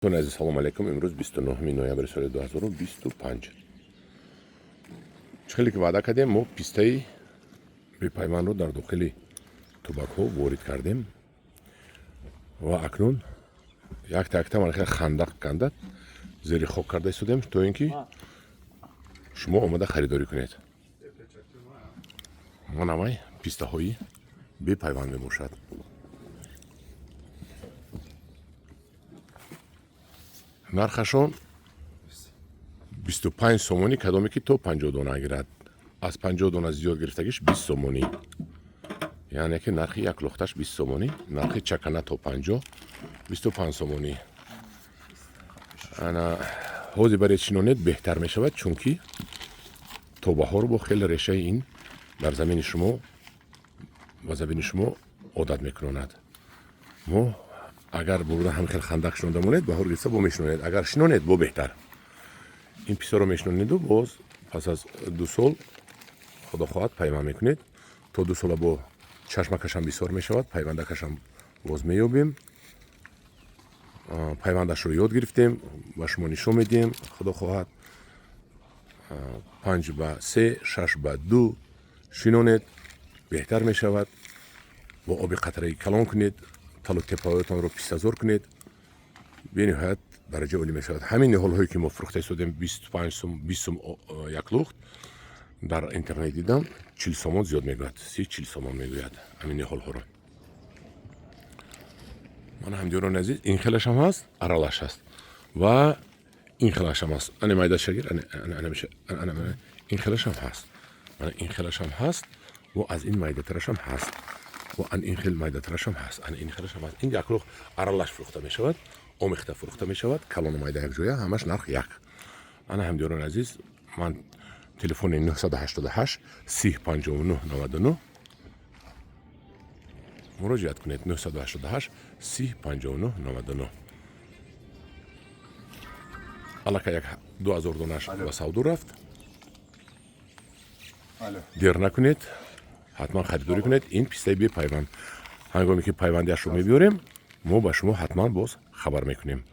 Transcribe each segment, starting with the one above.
Дӯстони азиз, салом алейкум. Имрӯз 29 ноябри соли 2025. Чӣ хеле ки ваъда кардем, мо пистаи бепайвандро дар дохили тубакҳо ворид кардем ва акнун якта якта мана хеле хандақ канда, зери хок карда истодем, то ин ки шумо омада харидорӣ кунед. Манамай пистаҳои бепайванд мебошад. Нархашон 25 сомонӣ, кадоме ки то 50 дона гирад. Аз 50 дона зиёд гирифтагиш 20 сомонӣ, яъне ки нархи як лухташ 20 сомонӣ. Нархи чакана то 50, 25 сомонӣ. Ана ҳозир баред, шинонед, беҳтар мешавад, чунки то баҳор бо хеле решаи ин дар замини шумо ба замини шумо одат мекунонад. Мо агар бурда ҳам хел хандақ шинонда монед, баҳор гирифта бо мешинонед. Агар шинонед, бо беҳтар ин писаро мешинонеду боз пас аз 2 сол, худо хоҳад, пайванд мекунед. То 2 сола бо чашмакашам бисёр мешавад, пайвандакашам боз меёбем. Пайвандашро ёд гирифтем, ба шумо нишон медиҳем, худо хоҳад. 5 ба 3, 6 ба 2 шинонед, беҳтар мешавад. Бо оби қатраи калон кунед, талу теппаҳоятонро пистазор кунед, бениҳоят дараҷаи олӣ мешавад. Ҳамин ниҳолҳое ки мо фурӯхта истодем 25 сум, 20 сум як лухт, дар интернет дидам, 40 сомон зиёд мегӯяд, 30-40 сомон мегӯяд ҳамин ниҳолҳоро. Мана, ҳамдиёрони азиз, ин хелашам ҳаст, аралаш ҳаст ва ин хелашам ҳаст. Ане майда шагир, ин хелашам ҳаст, мана ин хелашам ҳаст ва аз ин майдатарашам ҳаст ва ан ин хел майдатарашам ҳаст, ан ин хелашам ҳаст. Ин як лух аралаш фурӯхта мешавад, омехта фурӯхта мешавад, калону майда якҷоя, ҳамаш нарх як. Ана, ҳамдиёрони азиз, ман телефони 988 30 59 99 муроҷиат кунед, 988 30 59 99. Аллакай як 2000 донаш ба савдо рафт. Дер накунед, ҳатман харидорӣ кунед ин пистаи бепайванд. Ҳангоме ки пайвандиашро мебиёрем, мо ба шумо ҳатман боз хабар мекунем.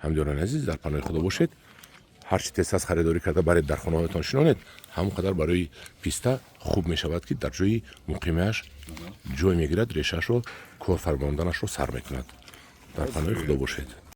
Ҳамдиёрони азиз, дар паноҳи Худо бошед. Ҳарчи тезтаз харидорӣ карда баред, дар хонаҳоятон шинонед, ҳамон қадар барои писта хуб мешавад, ки дар ҷои муқимааш ҷой мегирад, решаашро корфармонданашро сар мекунад. Дар паноҳи Худо бошед.